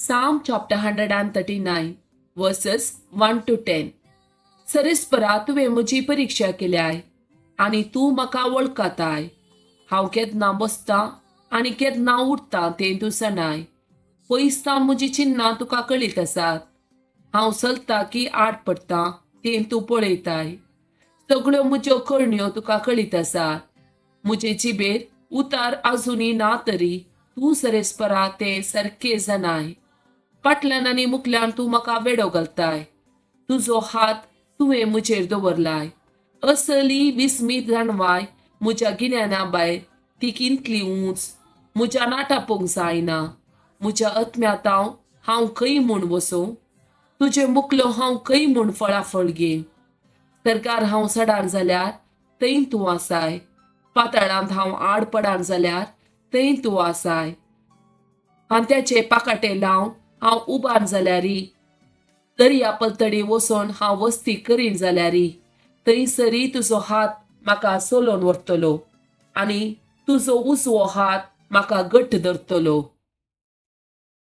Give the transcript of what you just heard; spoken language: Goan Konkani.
Psalm chapter 139 verses 1 to 10. सरेस्परा, तुवें म्हजी परिक्षा केल्याय आनी तूं म्हाका वळखताय. हांव केन्ना बसतां आनी केन्ना उठतां तें तूं जाणाय. पयस सावन म्हजी चिन्नां तुका कळीत आसात. हांव चलता की आड पडटा तें तूं पळयताय. सगळ्यो म्हज्यो करण्यो तुका कळीत आसात. म्हजे जिबेर उतार आजुनी ना तरी तूं सरेस्परा तें सारकें जाणाय. फाटल्यान आनी मुखल्यान तूं म्हाका वेडो घालताय. तुजो हात तुवें म्हजेर दवरलाय. असली विस्मीत जाणवाय म्हज्या गिन्याना भायर. ती कितली उंच, म्हज्यान आटापूंक जायना. म्हज्या आत्म्याताव हांव खंय म्हूण वचूं? तुजे मुखलो हांव खंय म्हूण फळाफळ घे? सर्गार हांव चडान जाल्यार थंय तूं आसाय. पाताळांत हांव आड पडान जाल्यार थंय तूं आसाय. हांत्याचे पाकाटे लावन हांव उबार जाल्यारी, दर्या पलतडी वचोन हांव वस्ती करीन जाल्यारी, थंयसरी तुजो हात म्हाका चलोवन व्हरतलो आनी तुजो उजवो हात म्हाका घट्ट धरतलो.